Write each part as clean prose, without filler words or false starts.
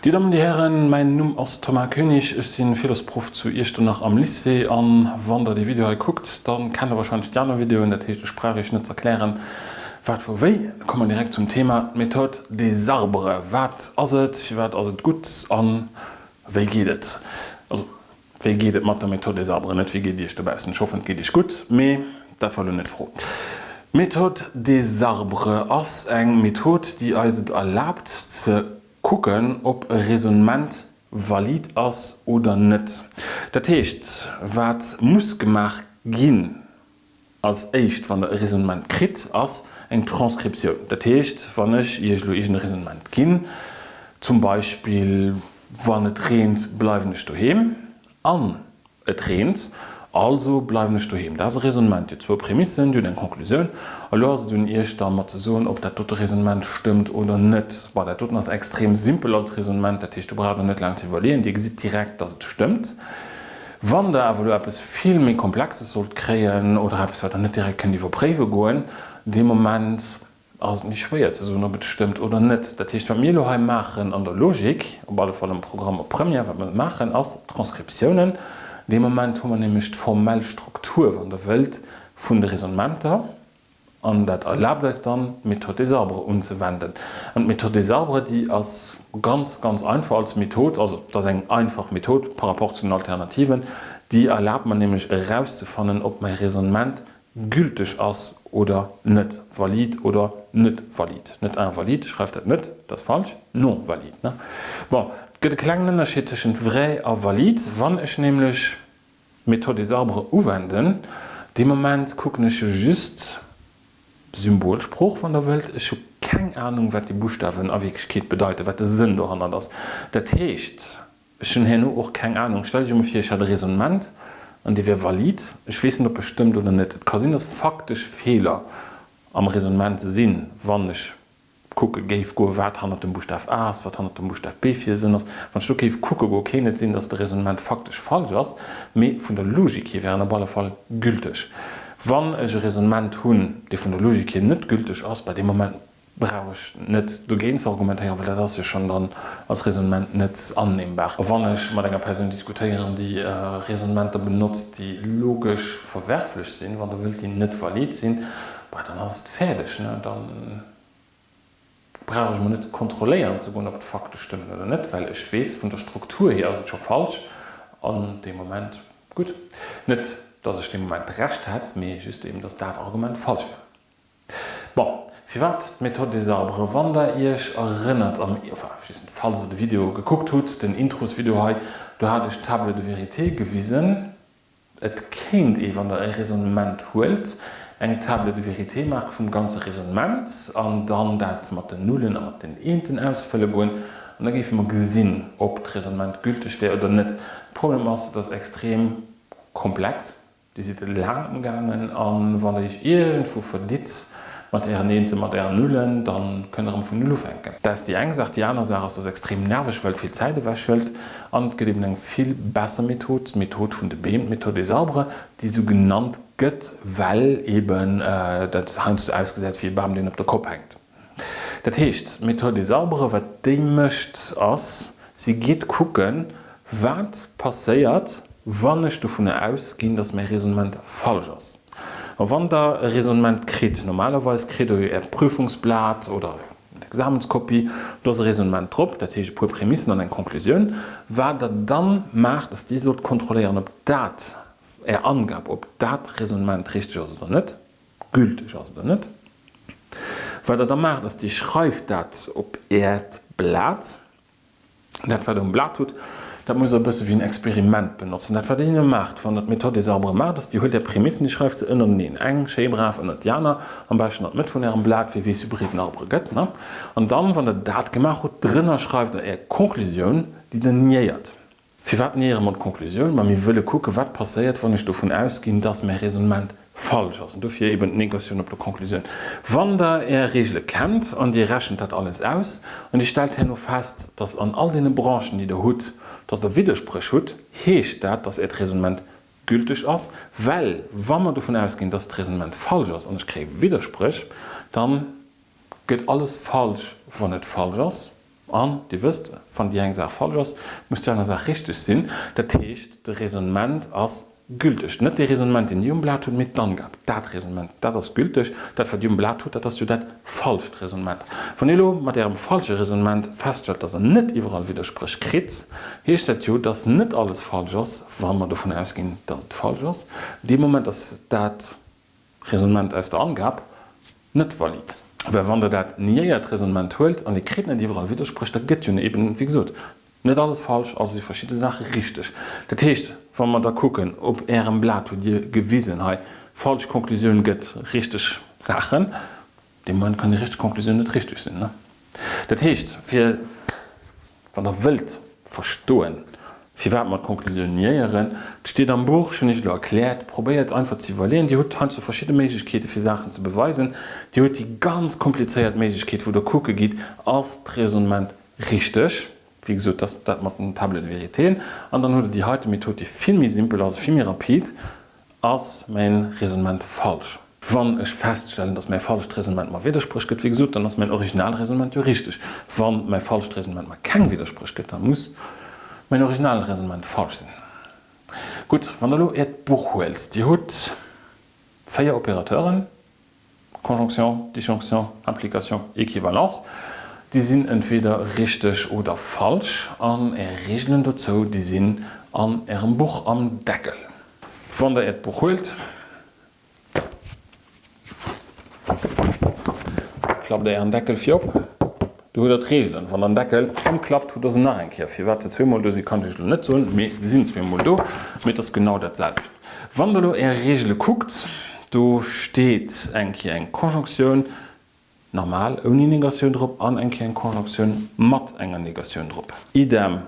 Dir Dammen, Dir Hären, mäin Numm ass Thomas Koenig, ech si Philosproff zu Iechternach am Lycée an wann der dee Video hei kuckt, da kennt der wahrscheinlech déi aner Videoen, dat heescht ech brauch iech net z'erklären wat wou wéi. Komme mer direkt zum Thema, d'Méthode des arbres, wat ass et, firwat ass et gutt an wéi geet et? Also Wéi geet et mat der Méthode des arbres? Net wéi geet et iech dobaussen, ech hoffen et geet iech gutt, mee dat war elo net d'Fro. D'Méthode des arbres ass eng Method déi eis et erlaabt ze kucken ob e Raisonnement valid ass oder net. Dat heescht wat muss gemaach ginn als éischt wann der e Raisonnement kritt ass eng Transkriptioun. Dat heescht wann ech iech elo iergend e Raisonnement ginn, zum Beispill Wann et reent, bleiwen ech doheem. An et reent, also bleiwen ech doheem. Dat ass e Raisonnement. Dir hutt zwou Prämissen, Dir hutt eng Konklusioun. A lo ass et un Iech da mat ze soen, ob dat dote Raisonnement stëmmt oder net. Bon, dat doten ass extrem simpel als Raisonnement, dat heescht, do braucht Der net laang ze iwwerleeën, Dir gesitt direkt, dass et stëmmt. Wann Der awer elo eppes vill méi Komplexes sollt kréien oder eppes, wat Der net direkt kënnt iwwerpréiwe goen, dee Moment ass et méi schwéier ze soen, ob et stëmmt oder net. Dat heescht, wat mir elo hei maachen an der Logik, op alle Fall am Programm op Première, wat mir maachen, ass Transkriptiounen. Dee Moment hu mer nämlech d'formell Struktur, wann Der wëllt, vun de Raisonnementer. An dat erlaabt eis dann, d'Méthode des arbres unzewenden. An d'Méthode des arbres, déi ass ganz, ganz einfach als Method, also et ass eng einfach Method par rapport zu den Alternativen, déi erlaabt mer nämlech erauszefannen, ob mäi Raisonnement gülteg ass oder net, valid oder net valid, net invalid, schreift dat net, dat ass falsch, non valid, ne? Bon, et gëtt e klengen Ënnerscheed tëschent vrai a valid. Wann ech nämlech d'Méthode des arbres uwenden, dee Moment kucken ech jo just Symbolsprooch, wann Der wëllt, ech hu keng Anung, wat déi Buschtawen a Wierklechkeet bedeiten, wat de Sënn dohannert ass. Dat heescht, Ech hunn herno och keng Anung. Stellt Iech emol vir, ech hätt e Raisonnement an dee wär valid. Ech weess net, ob e stëmmt oder net. Et ka sinn, dass faktesch Feeler am Raisonnement sinn, wann ech kucke géif goen, wat hannert dem Buschtaf A ass, wat hannert dem Buschtaf B fir e Sënn ass. Wann ech do géif kucke goen, kéint et sinn, dass de Raisonnement faktesch falsch ass, mee vun der Logik hier wär en op alle Fall gülteg. Wann ech e Raisonnement hunn, dee vun der Logik hier net gülteg ass, bei deem Moment brauch ech net dogéint ze argumentéieren, well dat ass jo schonn dann als Raisonnement net annehmbar. A wann ech mat enger Persoun diskutéieren, déi Raisonnementer benotzt, déi logesch verwerflech sinn, wann Der wëllt, déi net valid sinn, bah, dann ass et fäerdeg, ne? Da brauch ech emol net kontrolléieren ze goen, ob d'Fakte stëmmen oder net, well ech weess, vun der Struktur hier ass et scho falsch an dee Moment, gutt, net dass ech dee Moment Recht hätt, mee just eben, dass dat Argument falsch war. Bon, firwat d'Méthode des arbres? Wann der iech erënnert, am, enfin, ech weess net, falls der de Video gekuckt hutt, den Introsvideo hei, do hat ech d'Table de vérité gewisen. Et kéint ee, wann der e Raisonnement huelt, eng Table de vérité maache vum ganze Raisonnement an dann dat mat den Nullen a mat den Eenten ausfëlle goen an da géife mer gesinn, ob d'Raisonnement gülteg wär oder net. De Problem ass, et ass extrem komplex. Dir sidd laang amgaangen a wann der iech iergendwou verditt mat ären Eenten, mat ären Nullen, da kënnt der erëm vun Null ufänken. Dat ass déi eng Saach. Déi aner Saach ass, dass extrem nerveg, well et vill Zäit ewechhëlt. An et gëtt eben eng vill besser Method, d'Method vun de Beem, d'Méthode des arbres, déi esou genannt gëtt, well eben dat heiansdo ausgesäit wéi e Bam, deen op der Kopp hänkt. Dat heescht, d'Méthode des arbres, wat déi mécht, ass, si geet kucken, wat passéiert, wann ech dovunner ausginn, dass mäi Raisonnement falsch ass. A wann Der e Raisonnement kritt, normalerweis kritt Der jo Äert Prüfungsblat oder Är Examenskopie, do ass e Raisonnement drop, dat heescht e puer Prämissen an eng Konklusioun. Wat Der dann maacht, ass, Dir sollt kontrolléieren, ob dat, Är Angab, ob dat Raisonnement richteg ass oder net. gülteg ass oder net. Wat der da maacht ass, dir schreift dat op äert Blat. Dat wat der um Blat hutt, dat musst der e bësse wéi en Experiment benotzen. Dat wat dir hinne maacht, wann der d'Méthode des arbres maacht, ass, dir huelt är Prämissen, dir schreift se ënnerteneen, eng schéi brav ënnert déi aner, am beschten an d'Mëtt vun ärem Blat, wie weess wéi breet en Arbre gëtt, ne? An dann, wann der dat gemaach hutt, drënner schreift der är Conclusioun, déi der niéiert. Firwat niere mer d'Conclusioun? Ma mir wëlle kucken, wat passéiert, wann ech dovun ausginn, dass mäi Raisonnement falsch ass. An dofir eben d'Negatioun op der Conclusioun. Wann Der Är Regele kennt an Dir rechent dat alles aus an Dir stellt herno fest, dass an all deene Branchen, déi Der hutt, dass Der Widderspréch hutt, heescht dat, dass Äert Raisonnement gülteg ass. Well wa mer dovun ausginn, dass d'Raisonnement falsch ass an ech kréie Widderspréch, dann gëtt alles falsch, wann et falsch ass. An Dir wësst, wann déi eng Saach falsch ass, muss déi aner Saach richteg sinn. Dat heescht, de Raisonnement ass gülteg. Net dee Raisonnement, deen Dir um Blat hutt, mee d'Angab. Dat Raisonnement, dat ass gülteg. Dat, wat Dir um Blat hutt, dat ass jo dat falscht Raisonnement. Wann Dir elo mat Ärem falsche Raisonnement feststellt, dass Der net iwwerall Widderspréch kritt, heescht dat jo, dass net alles falsch ass, wa mer dovun ausginn, dass et falsch ass. Dee Moment ass dat Raisonnement aus der Angab net valid. Well wann Der dat niéiert Raisonnement huelt an Dir kritt net iwwerall Widderspréch, da gëtt jo eben, wéi gesot, net alles falsch, also si verschidde Saache richteg. Dat heescht, wa mer da kucken, op Ärem Blat hutt Dir gewisen, hei, falsch Konklusioun gëtt richteg Saachen, dee Moment kann déi richteg Konklusioun net richteg sinn. Ne? Dat heescht, fir, wann Der wëllt verstoen, firwat mer d'Konklusioun niéieren, et steet am Buch, ech hunn Iech elo erkläert, probéiert einfach ze iwwerleeën. Dir hutt heiansdo verschidde Méiglechkeete fir Saachen ze beweisen. Dir hutt déi ganz komplizéiert Méiglechkeet, wou Der kucke gitt, ass d'Raisonnement richteg? Wéi gesot, dat ass dat mat den Table de véritéen. An dann hutt Der déi heite Method, déi vill méi simpel ass, vill méi rapid, Ass mäin Raisonnement falsch? Wann ech feststellen, dass mäi falscht Raisonnement mer Widderspréch gëtt, wéi gesot, dann ass mäin Originalraisonnement jo richteg. Wann mäi falscht Raisonnement mer keng Widderspréch gëtt, da muss mäin Originalraisonnement falsch sinn. Gutt, wann der elo äert Buch huelt, Dir hutt 4 Opérateuren, Conjonction, Disjonction, Implication, Equivalence, déi sinn entweder richteg oder falsch an Är Reegelen dozou, déi sinn an Ärem Buch am Deckel. Wann Der Äert Buch huelt, klappt Der Ären Deckel fir op, do hutt Der d'Reegelen. Wann Der den Deckel ëmklappt, hutt Der se nach eng Kéier. Firwat se zweemol do sinn, kann ech Iech elo net soen, mee se sinn zweemol do, mee et ass genau dat selwecht. Wann der elo är Regele kuckt, do steet eng Kéier eng Konjonktioun normal ouni Negatioun drop an eng Kéier eng Konjonktioun mat enger Negatioun drop. Idem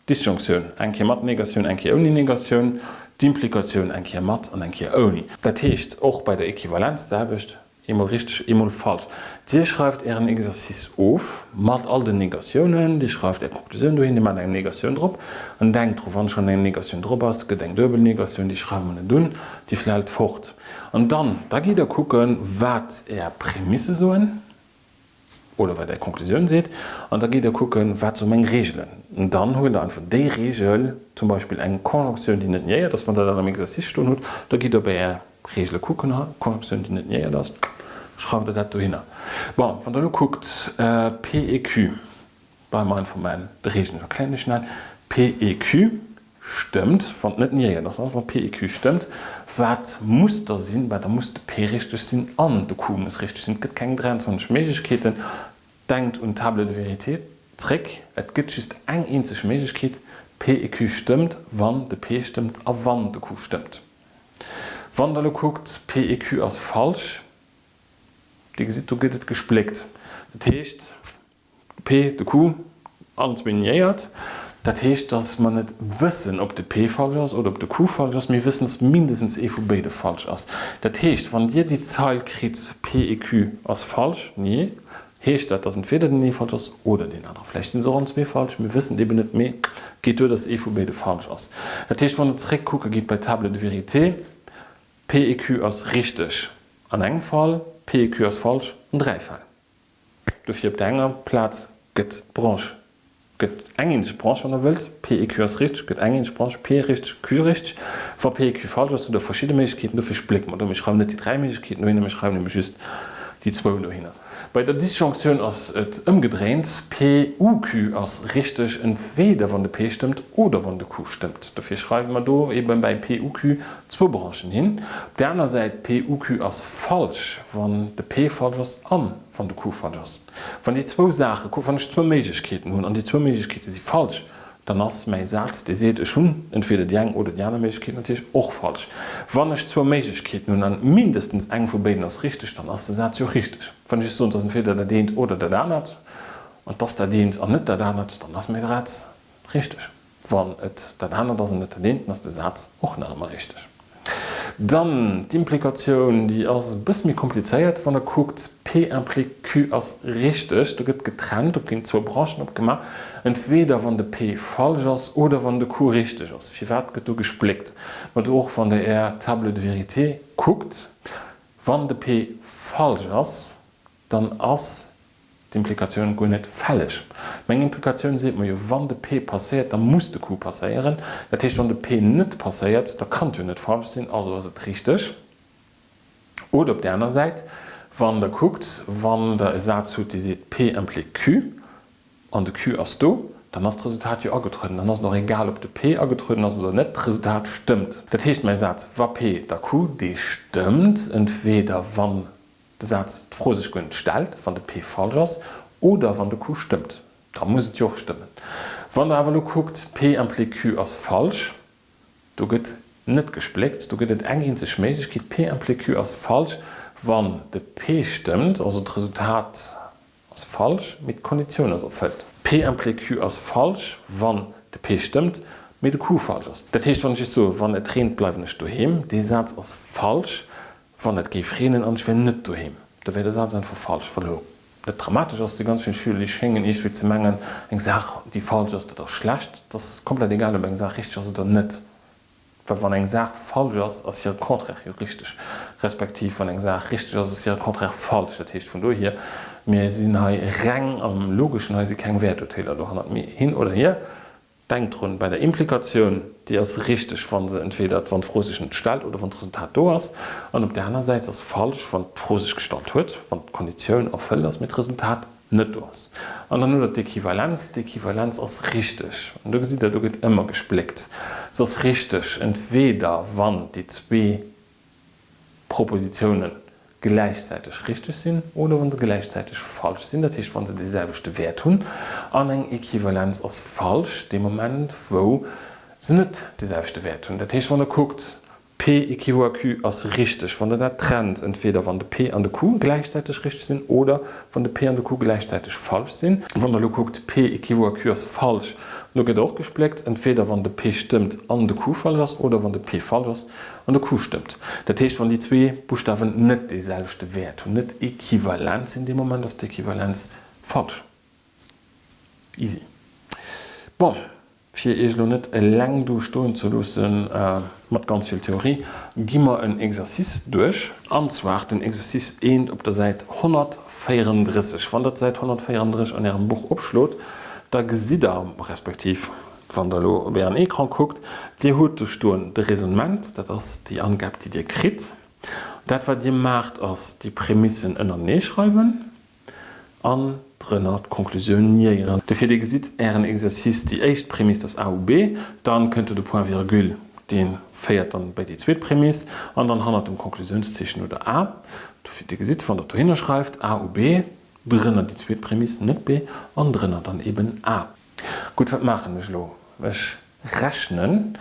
d'Disjonktioun, eng Kéier mat Negatioun, eng Kéier ouni Negatioun, d'Implikatioun eng Kéier mat an eng Kéier ouni. Dat heescht och bei der Equivalenz d'selwecht, Eemol richteg, eemol falsch. Dir schreift Ären Exercice of mat all den Negatiounen. Dir schreift Är Konklusioun dohin, Dir maacht eng Negatioun drop. An denkt dru, wann schonn eng Negatioun drop ass, gëtt eng duebel Negatioun, déi schreiwe mer net un, déi flält fort. An dann, da gitt Der kucken, wat Är Prämisse soen. Oder wat Är Konklusioun seet. An da gitt Der kucken, wat soe meng Reegelen. An dann huelt Der einfach déi Reegel, zum Beispill eng Konjonktioun, déi net niéiert ass, wann Der dat am Exercice stoen hutt, da gitt Der bei Är Reegele kucken, ha, Konjonktioun, déi net niéiert ass, schreift Der dat dohinner. Bon, wann Der elo kuckt, P et Q, bleiwe mer einfach bei de Reegelen, ech erklären lech schnell, P et Q, Stëmmt, wann et net niéiert ass. Wa PEQ stëmmt, wat muss da sinn? Bah, da muss de P richteg sinn an de Q muss richteg sinn. Et gëtt keng 23 Méiglechkeeten. Denkt un d'Table de vérité zréck, et gëtt just eng eenzeg Méiglechkeet, PEQ stëmmt, wann de P stëmmt a wann de Q stëmmt. Wann der elo kuckt, PEQ ass falsch, Dir gesitt, do gëtt et gespléckt. Dat heescht, De P, de Q, allen zwéin niéiert. Dat heescht, datt mer net wëssen, ob de P falsch ass oder ob de Q falsch ass. Mir wëssen, datt mindestens ee vu béide falsch ass. Dat heescht, wann Dir déi Zeil kritt, P et Q ass falsch, nié, heescht dat, datt entweder den ee falsch ass oder deen anere. Vläicht sinn se och allen zwee falsch, mir wëssen et eben net, mee geet duer, datt ee vu béide falsch ass. Dat heescht, wann Der zeréckkucke gitt bei d'Table de vérité, P et Q ass richteg an engem Fall, P et Q ass falsch an dräi Fäll. Dofir op der enger Plaz gëtt d'Branche, gëtt eng eenzeg Branche, wann Der wëllt, P e Q ass richteg, gëtt eng eenzeg Branche, P richteg, Q richteg. Wa P e Q falsch ass, hutt Der verschidde Méiglechkeeten. Dofir splécke mer do. Mir schreiwen net déi dräi Méiglechkeeten dohinner, mir schreiwen ebe just déi zwou dohinner. Bei der Disjonctioun ass et ëmgedréint, P ou Q ass richteg, entweder wann de P stëmmt oder wann de Q stëmmt. Dofir schreiwe mer do ebe bäi P ou Q zwou Branchen hin. Op där aner Säit, P ou Q ass falsch, wann de P falsch ass an wann de Q falsch ass. Wann déi zwou Saache, wann ech zwou Méiglechkeeten hunn an déi zwou Méiglechkeete si falsch, dann ass mäi Saz, dee seet, ech hunn entweder déi eng oder déi aner Méiglechkeet, natierlech och falsch. Wann ech zwou Méiglechkeeten hunn an mindestens eng vu béiden ass richteg, dann ass de Saz jo richteg. Wann ech soen, et ass entweder dat eent oder dat anert an et ass dat eent an net dat anert, dann ass mäi Saz richteg. Wann et dat anert ass an net dat eent, dann ass de Saz och nach ëmmer richteg. Dann d'Implikatioun, déi ass e bësse méi komplizéiert. Wann Der kuckt, P implique Q ass richteg, do gëtt getrennt, do ginn zwou Branchen opgemaach, entweder wann de P falsch ass oder wann de Q richteg ass. Firwat gëtt do gespléckt? Ma do och, wann Der Är Table de vérité kuckt, wann de P falsch ass, dann ass. d'Implikatioun guer net fälleg. Meng Implikatioun seet mer jo, wann de P passéiert, da muss de Q passéieren. Dat heescht, wann de P net passéiert, da kann et jo net falsch sinn, also ass et richteg. Oder op där aner Säit, wann Der kuckt, wann Der e Saz hutt, dee seet P implique Q, an de Q ass do, dann ass d'Resultat jo agetrueden. Dann ass et och egal, ob de P agetrueden ass oder net, d'Resultat stëmmt. Dat heescht, mäi Saz wa P, da Q, dee stëmmt entweder wann de Saz d'Fro sech guer net stellt, wann de P falsch ass, oder wann de Q stëmmt. Da muss et jo och stëmmen. Wann Der awer elo kuckt, P implique Q ass falsch, Do gëtt net gespléckt, do gëtt et eng eenzeg Méiglechkeet, P implique Q ass falsch, wann de P stëmmt, also d'Resultat ass falsch, mee d'Konditioun ass erfëllt. P implique Q ass falsch, wann de P stëmmt, mee de Q falsch ass. Dat heescht, wann ech iech soe wann et reent, bleiwen ech doheem, dee Saz ass falsch, wann et géif reenen an ech wär net doheem, da wär de Saz einfach falsch, wat elo net dramatesch ass. Et si ganz vill Schüler, déi schéngen iergendwéi ze mengen, eng Saach, déi falsch ass, dat ass schlecht. Et ass komplett egal, ob eng Saach richteg ass oder net, well wann eng Saach falsch ass, ass hire Contraire jo richteg, respektiv wann eng Saach richteg ass, ass hire Contraire falsch. Dat heescht vun dohier, mir sinn hei reng am Logeschen, hei si keng Wäerturteeler dohannert. Mee hin oder hier, Denkt drun, bei der Implikatioun, déi ass richteg, wa se entweder, wann d'Fro sech net stellt oder wann d'Resultat do ass, an op där aner Säit, se ass falsch, wann d'Fro sech gestallt huet, wann d'Konditioun erfëllt ass, mee d'Resultat net do ass. An dann hutt Der d'Equivalenz. D'Equivalenz ass richteg. An do gesitt Der, do gëtt ëmmer gespléckt. Se ass richteg, entweder wann déi zwee Propositiounen gläichzäiteg richteg sinn oder wa se gläichzäiteg falsch sinn, dat heescht wa se dee selwechte Wäert hunn. An eng Equivalenz ass falsch dee Moment wou se net dee selwechte Wäert hunn. Dat heescht wann Der kuckt, P équivaut à Q ass richteg, wann Der dat trennt, entweder wann de P an de Q gläichzäiteg richteg sinn oder wann de P an de Q gläichzäiteg falsch sinn. Wann Der elo kuckt, P équivaut à Q ass falsch, do gëtt och gespléckt, entweder wann de P stëmmt an de Q falsch ass oder wann de P falsch ass An de Q stëmmt. Dat heescht, wann déi zwee Buschtawen net dee selwechte Wäert hunn, net equivalent sinn, dee Moment ass d'Equivalenz falsch. Easy. Bon, fir Iech elo net eleng do stoen ze loosse mat ganz vill Theorie, gi mer en Exercice duerch. An zwar den Exercice 1 op der Säit 134. Wann Der d'Säit 134 an Ärem Buch opschlot, da gesitt Der, respektiv Wann Der elo op Ären Ecran kuckt, Dir hutt do stoen de Raisonnement, dat ass déi Angab, déi Dir kritt. Dat, wat Dir maacht, ass déi Prämissen ënnertenee schreiwen an drënner d'Konklusioun niéieren. Dofir, Dir gesitt Ären Exercice, déi éischt Prämiss, dat ass A u B, dann kënnt do de Point-virgule, dee féiert dann bei déi zweet Prämiss an dann hannert dem Konklusiounszeechen hutt Der A. Dofir, Dir gesitt, wann Der dohinner schreift A u B, drënner déi zweet Prämiss, net B, an drënner dann eben A. Gutt, wat maachen ech elo? Ech rechnen,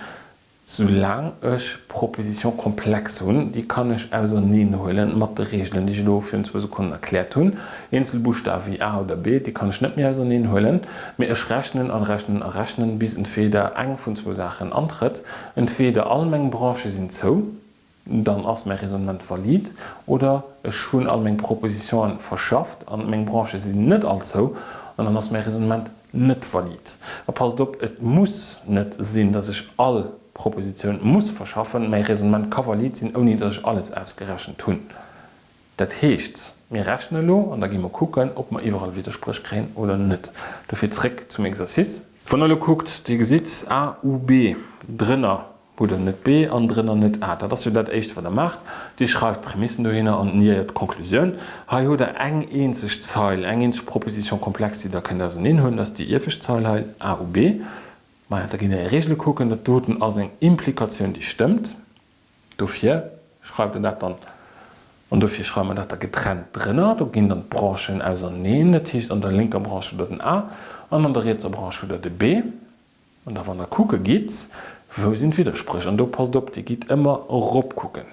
soulaang ech Propositions complexes hunn, déi kann ech auserneenhuelen mat de Reegelen, déi ech elo virun zwou Sekonnen erkläert hunn. Eenzel Buschtawe wéi A oder B, déi kann ech net méi auserneenhuelen, mee ech rechnen an rechnen a rechnen, bis entweder eng vun zwou Saachen antrëtt, entweder all meng Branchë sinn zou, dann ass mäi Raisonnement valid, oder ech hunn all meng Propositionen verschafft an meng Branchë sinn net all zou, an dann ass mäi Raisonnement net valid. A passt op, et muss net sinn, dass ech all Proposition muss verschaffen, mäi Raisonnement ka valid sinn, ouni dass ech alles ausgerechent hunn. Dat heescht, mir rechnen elo an da gi mer kucken, ob mer iwwerall Widderspréch kréien oder net. Dofir zréck zum Exercice. Wann Der elo kuckt, Dir gesitt A u B, drënner hutt Der net B an drënner net A. Dat ass jo dat Éischt, wat Der maacht. Dir schreift d'Prämissen dohinner an niéiert d'Konklusioun. Hei hutt Der eng eenzeg Zeil, eng eenzeg Proposition complexe, déi Der kënnt auserneen huelen. Dat ass déi iewescht Zeil hei, A u B. Maja, da gitt Der Är Regele kucken. Dat doten ass eng Implikatioun, déi stëmmt. Dofir schreift Der dat dann, an dofir schreiwe mer dat da getrennt drënner. Do ginn dann d'Branchen auserneen. Dat heescht, an der lénker Branche hutt Der den A an an der rietser Branche hutt Der de B. An da wann Der kucke gitt, wou sinn d'Widderspréch, an do passt op, Dir gitt ëmmer erop kucken,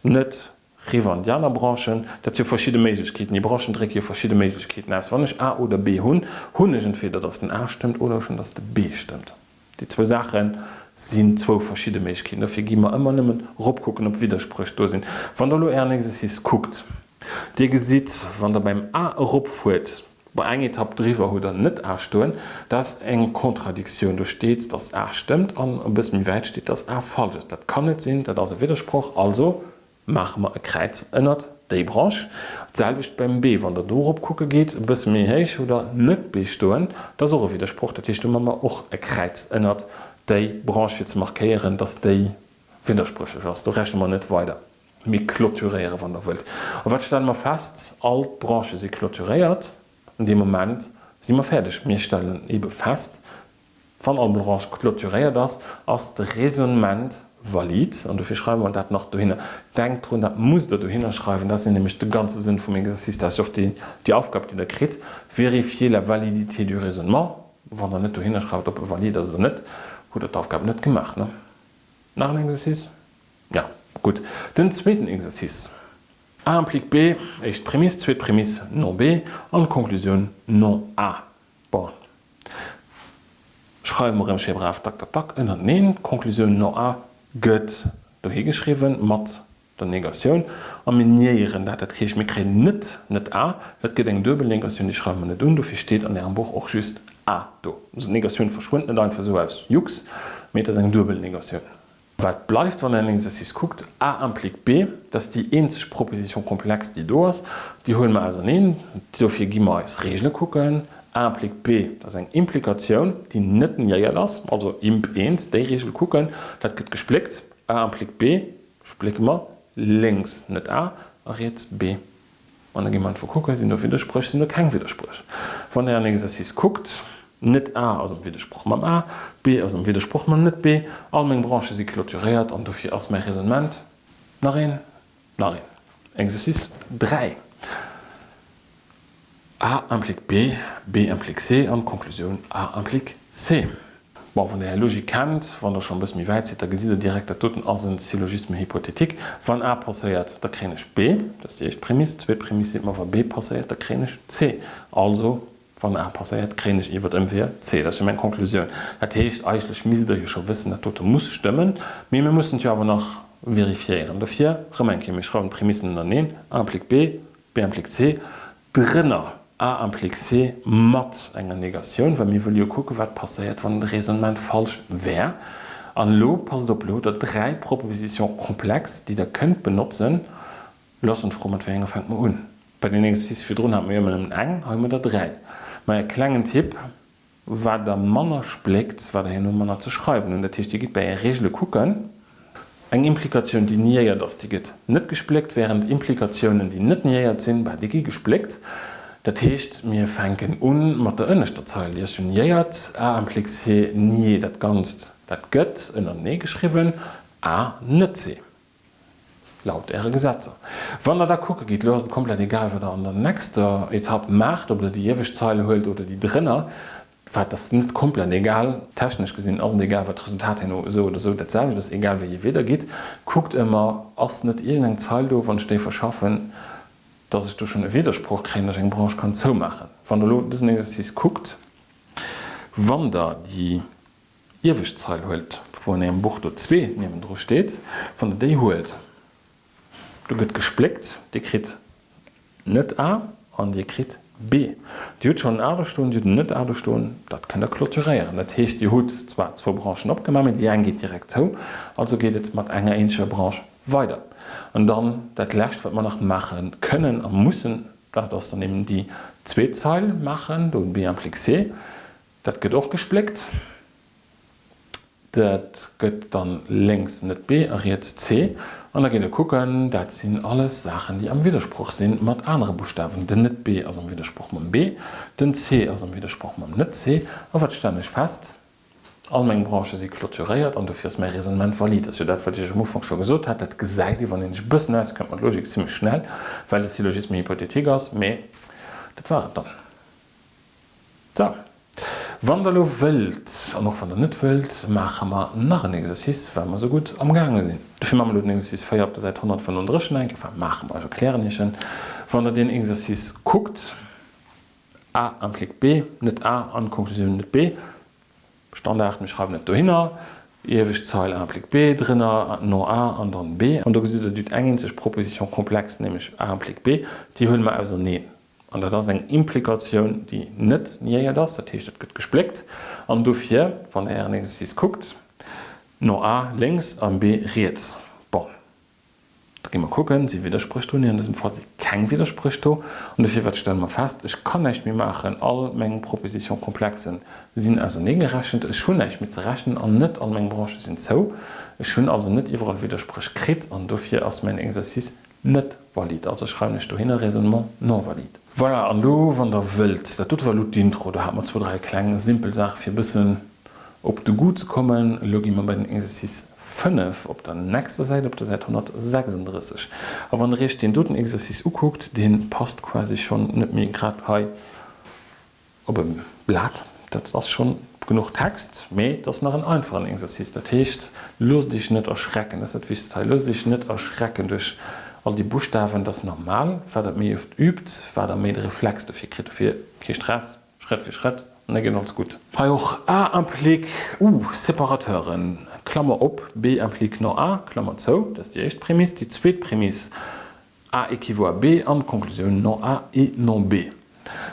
net riwwer an déi aner Branchen. Dat si jo verschidde Méiglechkeeten. Déi Branchen drécke jo verschidde Méiglechkeeten aus. Wann ech A oder B hunn, hunn ech entweder, dass den A stëmmt oder ech hunn, dass de B stëmmt. Déi zwou Saache sinn zwou verschidde Méiglechkeeten. Dofir gi mer ëmmer nëmmen eropkucken, ob Widderspréch do sinn. Wann Der elo Ären Exercice kuckt, Dir gesitt, wann Der beim A eropfuert, bei eng Etapp driwwer hutt Der net A stoen, dat ass eng Contradictioun. Do steet, dass A stëmmt an e bësse méi wäit steet, dass A falsch ass. Dat kann net sinn, dat ass e Widdersproch. Also maache mer e Kräiz ënnert. déi Branche. D'selwecht beim B, wann Der do erop kucke geet, e bësse méi héich, hutt Der net B stoen. Dat ass och e Widdersproch. Dat heescht, do maache mer och e Kräiz ënnert déi Branche, fir ze markéieren, dass déi widderspréchlech ass. Do rechne mer net weider. Mir clôturéieren, wann Der wëllt. A wat stelle mer fest? All d'Branchë si clôturéiert. An deem Moment si mer fäerdeg. Mir stellen eebe fest, Wann all Branche clôturéiert ass, ass de Raisonnement valid. An dofir schreiwe mer dat nach dohinner. Denkt drun, dat musst Der dohinner schreiwen. Dat ass jo nämlech de ganze Sënn vum Exercice. Dat ass jo och déi Aufgab, déi Der kritt, Vérifier la validité du raisonnement. Wann Der net dohinner schreift, ob e valid ass oder net, hutt Der d'Aufgab net gemaach, ne? Nach en Exercice? Jo, gutt. Den zweeten Exercice. A implique B, éischt Prämiss, zweet Prämiss, non B, an d'Konklusioun non A. Bon, schreiwe mer erëm schéi brav tak, tak, tak ënnerteneen. D'Konklusioun no A gëtt dohi geschriwwen mat der Negatioun a mir niéieren dat. Dat heescht, mir kréien net net A, dat gëtt eng duebel Negatioun, déi schreiwe mer net un. Dofir steet an Ärem Buch och just A do. Also d'Negatioun verschwënnt net einfach esou aus Jux, mee et ass eng duebel Negatioun. Wat bleift, wann een en Exercice kuckt? A implique B, dat ass déi eenzeg Proposition complexe, déi do ass. Déi huele mer auserneen. Dofir gi mer eis Regele kucken. A implique B, dat ass eng Implikatioun, déi net niéiert ass, also imp eent, déi Regel kucken. Dat gëtt gespléckt. A implique B splécke mer lénks net A a riets B. An da gi mer einfach kucken, sinn do Widderspréch, sinn do keng Widderspréch. Wann Der en Exercice kuckt, net A ass am Widdersproch mam A, B ass am Widdersproch mam net B, all meng Branchë si clôturéiert an dofir ass mäi Raisonnement, nach een, nach een. Exercice 3, A implique B, B implique C an d'Konklusioun A implique C. Bon, wann Der Är Logik kennt, wann Der schonn e bësse méi wäit sidd, da gesitt Der direkt, dat doten ass en Syllogisme hypothétique. Wann A passéiert, da kréien ech B, dat ass déi éischt Prämiss. D'zweet Prämiss seet mer, wa B passéiert, da kréien ech C. Also, wann A passéiert, kréien ech iwwert Ëmweeër C. Dat ass jo meng Konklusioun. Dat heescht, eigentlech misst Der jo scho wëssen, dat dote muss stëmmen, mee mir mussen et jo awer nach vérifiéieren. Dofir erëm eng Kéier, mir schreiwen d'Prämissen ënnereneen, A implique B, B implique C. Drënner A implique C mat enger Negatioun, well mir wëlle jo kucken, wat passéiert, wann de Raisonnement falsch wär. An elo, passt op, elo hutt Der dräi Propositions complexes, déi Der kënnt benotzen. Elo ass dann d'Fro, mat wéi enger fänke mer un? Bei den Exercicë virdrun hate mer jo ëmmer nëmmen eng, hei hu mer der dräi. Mä e klengen Tipp, Wat der manner spléckt, wat der herno manner ze schreiwen hunn. Dat heescht, Dir gitt bei Är Regele kucken. Eng Implikatioun, déi niéiert ass, déi gëtt net gespléckt, während Implikatiounen, déi net niéiert sinn, bah, déi gi gespléckt. Dat heescht, mir fänken u mat der ënneschter Zeil, déi ass jo niéiert, A implique C nié, dat Ganzt, dat gëtt ënnertenee geschriwwen, A net C. Laut Äre Gesetzer. Wann Der da kucke gitt, elo ass et komplett egal, wat Der an der nächster Etapp maacht, ob Der déi iewescht Zeil huelt oder déi drënner, wat ass net komplett egal, technesch gesinn ass et egal, well d'Resultat herno esou oder esou dat selwecht ass, egal wéi ee Wee Der gitt, kuckt ëmmer, ass net iergendeng Zeil do, wann ech déi verschaffen, dass ech do schonn e Widdersproch kréien, dass ech eng Branche kann zoumaachen. Wann Der elo dësen Exercice kuckt, wann Der déi iewescht Zeil huelt, wou an Ärem Buch do zwee niewendru steet, wann Der déi huelt, do gëtt gespléckt, Dir kritt net A an Dir kritt B. Dir hutt schonn en A do stoen, Dir hutt en net A do stoen, dat kënnt Der clôturéieren. Dat heescht, Dir hutt zwar zwou Branchen opgemaach, mee déi eng geet direkt zou, also geet et mat enger eenzeger Branche weider. An dann dat Lescht, wat mer nach maache kënnen a mussen, dat ass dann eben déi zweet Zeil maachen, do B implique C. Dat gëtt och gespléckt. Dat gëtt dann lénks net B a riets C. An da geet e kucken, dat sinn alles Saachen, déi am Widdersproch si mat anere Buschtawen. Den net B ass am Widdersproch mam B, den C ass am Widdersproch mam net C. A wat stellen ech fest? All meng Branchë si clôturéiert an dofir ass mäi Raisonnement valid. Dat ass jo dat, wat ech Iech am Ufank scho gesot hat. Dat gesäit ee, wann een sech e bëssen auskennt mat Logik, zimmlech schnell, well de Syllogisme hypothétique ass. Mee dat war et dann. Sou, wann der elo wëllt, an och wann der net wëllt, maache mer nach en Exercice, well mer esou gutt amgaange sinn. Dofir maache mer elo den Exercice 4 op der Säit 135 nach eng Kéier. Enfin, maache mer, ech erklären Iech en. Wann der deen Exercice kuckt, A implique B, net A an d'Konklusioun net B, Standard, mir schreiwen et dohinner, iewescht Zeil A implique B, drënner non A an dann B. An do gesitt der, Dir hutt eng eenzeg Proposition complexe, nämlech A implique B, déi huele mer auserneen. An dat ass eng Implikatioun, déi net niéiert ass, dat heescht, et gëtt gespléckt. An dofir, wann Der Ären Exercice kuckt, no A lénks an B riets. Bon. Da gi mer kucken, si Widderspréch do? Nee, an dësem Fall si keng Widderspréch do. An dofir, wat stelle mer fest? Ech kann näischt méi maachen, all meng Proposition-complexen sinn auserneegerechent, ech hunn näischt méi ze rechnen an net all meng Branchë sinn zou. Ech hunn also net iwwerall Widderspréch kritt an dofir ass mäin Exercice net valide. Also schreiwen ech dohinner Raisonnement non valide. Voilà, an elo, wann Der wëllt, dat dote war elo d'Intro, do hate mer zwou, dräi kleng simpel Saache fir e bëssen op de Goût ze kommen. Elo gi mer bei den Exercice 5 op der nächster Säit, op der Säit 136. A wann Der Iech deen doten Exercice ukuckt, dee passt quasi schonn net méi grad hei op e Blat. Dat ass schonn genuch Text, mee et ass nach en einfachen Exercice. Dat heescht, loosst Iech net erschrecken, dat ass dat Wichtegst hei, loosst Iech net erschrecken duerch all déi Buschtawen. Dat ass normal, wat Der méi oft übt, wat Der méi de Reflex dofir kritt. Dofir kee Stress. Schrëtt fir Schrëtt an da geet alles gutt. Hei och A implique, uh, Séparateuren, Klammer op, B implique non A, Klammer zou, dat ass déi éischt Prämiss. Déi zweet Prämiss, A équivaut à B an d'Konklusioun non A et non B.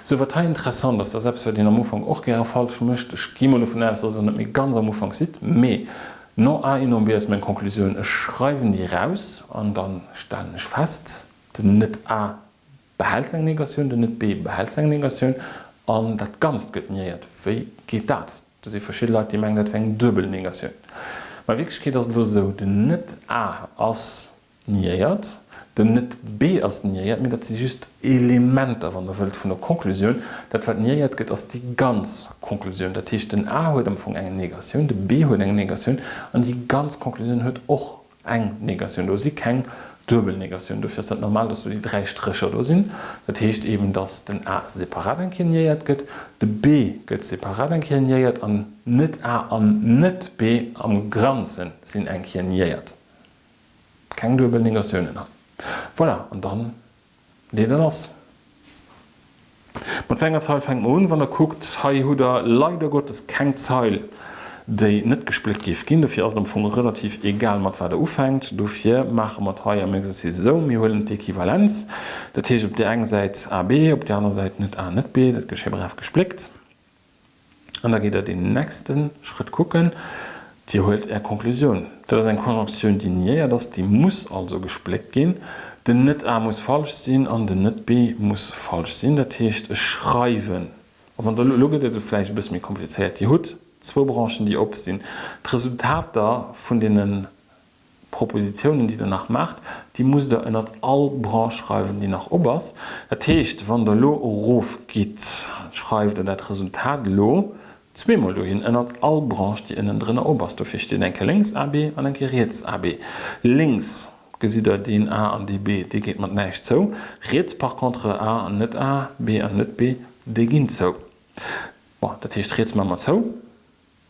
Sou, wat hei interessant ass, dat ass eppes, wat een am Ufank och gäre falsch mécht, ech gi mol dovun aus, dass Der net méi ganz am Ufank sidd, mee non A et non B ass meng Konklusioun, ech schreiwen déi raus an da stellen ech fest, den net A Behält seng Negatioun, den net-B behält seng Negatioun an dat Ganzt gëtt niéiert. Wéi geet dat? Do si verschidde Leit, déi mengen, dat wär eng duebel Negatioun. Ma a Wierklechkeet ass et elo esou, den net-A ass niéiert, den net-B ass niéiert, mee dat si just Elementer, wann Der wëllt, vun der Konklusioun. Dat, wat niéiert gëtt, ass déi ganz Konklusioun. Dat heescht, den A huet am Fong eng Negatioun, de B huet eng Negatioun an déi ganz Konklusioun huet och Eng Negatioun. Do si keng duebel Negatioun. Dofir ass dat normal, dass do déi 3 Strécher do sinn. Dat heescht eben, dass den A separat eng Kéier niéiert gëtt, de B gëtt separat eng Kéier niéiert an net A an net B am Granze sinn eng Kéier niéiert. Keng duebel Negatiounen hei. Voilà, an dann Leet e lass. Mat wéi enger Zeil fänke mer un? Wann der kuckt, hei hutt der leider Gottes keng Zeil, déi net gespléckt géif ginn. Dofir ass et am Fong relativ egal, mat wat der ufänkt. Dofir maache mer et hei am Exercice esou, Mir huelen d'Equivalenz, dat heescht op där eng Säit A, B, op där aner Säit net A, net B, dat gëtt schéi brav gespléckt. An da gitt Der deen nächste Schrëtt kucken, Dir huelt Är Konklusioun. Dat ass eng Konjonktioun, déi niéiert ass, déi muss also gespléckt ginn. Den net-A muss falsch sinn an den net-B muss falsch sinn. Dat heescht, ech schreiwen, a wann Der elo, elo gëtt et vläicht e bësse méi komplizéiert, Dir hutt zwou Branchen, déi op sinn. D'Resultater vun deene Propositionen, déi Der nach maacht, déi musst Der ënnert all Branche schreiwen, déi nach op ass. Dat heescht, wann Der elo erofgitt, schreift Der dat Resultat elo zweemol dohin, ënnert all Branche, déi ënnendrënner op ass. Dofir steet eng Kéier lénks AB an eng Kéier riets AB. Lénks gesitt Der deen A an dee B, dee geet mat näischt zou. Riets par contre A an net A, B an net B, déi ginn zou. Bon, dat heescht, riets maache mer zou.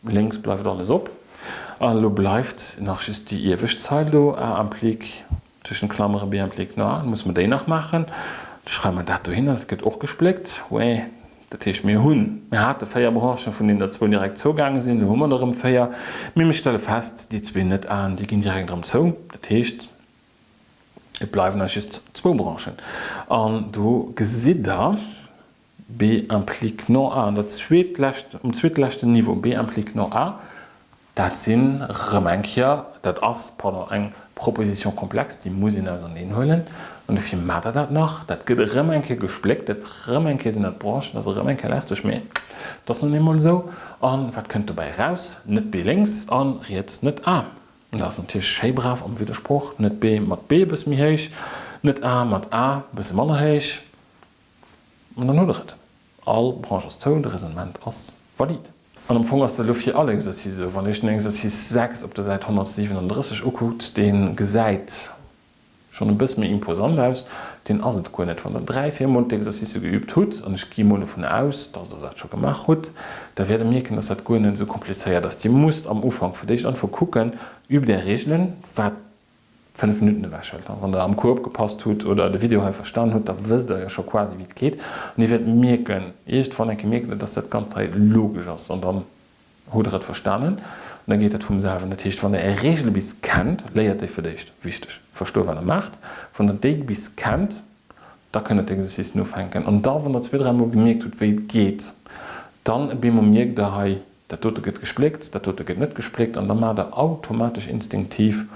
Lénks bleift alles op. An elo bleift nach just déi iewescht Zeil do, A implique, tëschent Klammere, B implique no A. Da musse mer déi nach maachen. Da schreiwe mer dat dohinner. Dat gëtt och gespléckt. Ouais, dat heescht, mir hunn, mir hate 4 Branchen, vun deenen der zwou direkt zougaange sinn. Elo hu mer der erëm 4. Mee mir stelle fest, déi zwee Net-Aen, déi ginn direkt erëm zou. Dat heescht, et bleiwen eis just zwou Branchen. An do gesitt Der, B implique non A an der zweetlescht, um zweetleschten Niveau, B implique non A, dat sinn erëm eng Kéier, dat ass, pardon, eng Proposition complexe, déi muss een auserneen huelen. An dofir maacht Der dat nach. Dat gëtt erëm eng Kéier gespléckt, dat erëm eng Kéier sinn dat Branchen, dat ass erëm eng Kéier lästeg, mee et ass nun eemol esou. A wat kënnt dobäi eraus? Net B lénks a riets net A. An dat ass natierlech schéi brav am Widdersproch, net B mat B e bësse méi héich, net A mat A e bësse manner héich. An dann hutt Der et. All Branche ass zou, de Raisonnement ass valid. An am Fong ass dat elo fir all Exercice esou. Wann Dir Iech den Exercice 6 op der Säit 137 ukuckt, dee gesäit schonn e bësse méi imposant aus, deen ass et guer net. Wann Der dräi, véier Mol d'Exercicë geüübt hutt, an ech gi mol dovun aus, dass Der dat scho gemaach hutt, da wäert Der mierken, dass dat guer net esou komplizéiert ass. Dir musst am Ufank fir d'éischt einfach kucken, Üübt Är Reegelen, wat 5 Minutten ewech hëlt. Wann der am Cours opgepasst hutt oder de Video hei verstan hutt, da wësst der jo scho quasi wéi et geet an dir wäert mierken, iergendwann eng Kéier mierkt der, dass dat Ganzt hei logesch ass an dann hutt der et verstanen an da geet dat vum selwen. Dat heescht, wann der är Reegele bis kennt, léiert déi fir d'éischt, wichteg, verstoe wat der maacht, wann der déi bis kennt, da kënnt der d'Exercicen ufänken an da wann der zwee, dräi mol gemierkt hutt wéi et geet, dann e beemol mierkt der hei, Dat dote gëtt gespléckt, dat dote gëtt net gespléckt an da maacht Der automatesch instinktiv.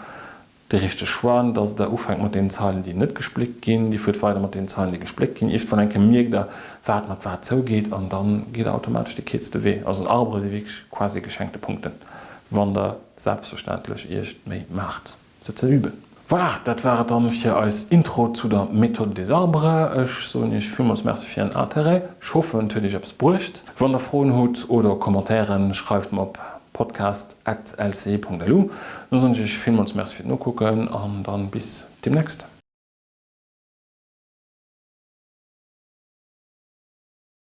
de richtege Choix, dass Der ufänkt mat deenen Zeilen, déi net gespléckt ginn, Dir fuert weider mat deenen Zeilen, déi gespléckt ginn. Iergendwann eng Kéier mierkt Der, wat mat wat zougeet, an da gitt Der automatesch dee kierzte Wee. Also en Arbre si wierklech quasi geschenkte Punkten, wann Der selbstverständlech Iech d'Méi maacht, se ze üben. Voilà, dat war et dann fir eis Intro zu der Méthode des arbres. Ech soen Iech villmools Merci fir Ären Interêt. Ech hoffen, et huet Iech eppes bruecht. Wann Der Froen hutt oder Commentairen, schreift mer op podcast at lci.lu. Dann soen ech Iech villmools Merci fir d'Nokucken an dann bis demnächst.